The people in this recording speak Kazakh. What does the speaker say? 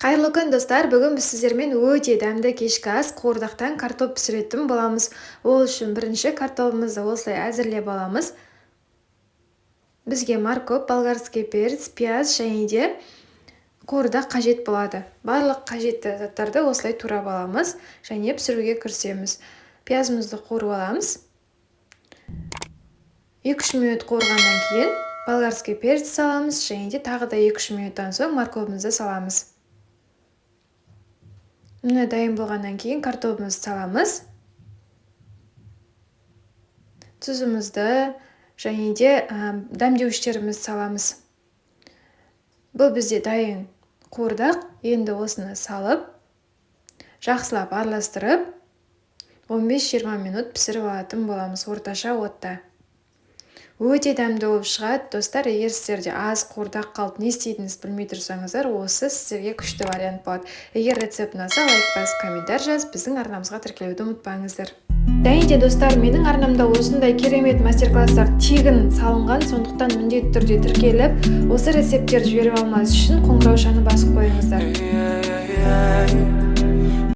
Қайырлы күн, достар! Бүгін біз сіздермен өте дәмді кешкі ас, қуырдақтан картоп пісіретін боламыз. Ол үшін бірінші картобымызды осылай әзірлеп аламыз. Бізге морковь, болгарский перец, пияз және де қуырдақ қажет болады. Барлық қажетті заттарды осылай турап аламыз және пісіруге кірісеміз. Пиязымызды қуырып аламыз. 2-3 минут қуырғаннан кейін болгарский перец саламыз және де тағы да 2-3 минуттан соң морковымызды саламыз. Міне, дайын болғаннан кейін картобымызды саламыз, тұзымызды және де дәмдеуіштерімізді саламыз. Бұл бізде дайын қуырдақ. Енді осыны салып, жақсылап араластырып, 15-20 минут пісіріп алатын боламыз орташа отта. Өте дәмді болып шығады, достар. Егер сіздерде аз қуырдақ қалып, не істейтініңізді білмей тұрсаңыздар, осы сіздерге күшті вариант болады. Егер рецепт ұнаса, лайк басып, комментарий жазып, біздің арнамызға тіркелуді ұмытпаңыздар. Және де, достар, менің арнамда осындай керемет мастер класстар тегін салынған, сондықтан міндетті түрде тіркеліп, осы рецепттерді жіберіп алмас үшін қоңыраушаны басып қойыңыздар. Yeah.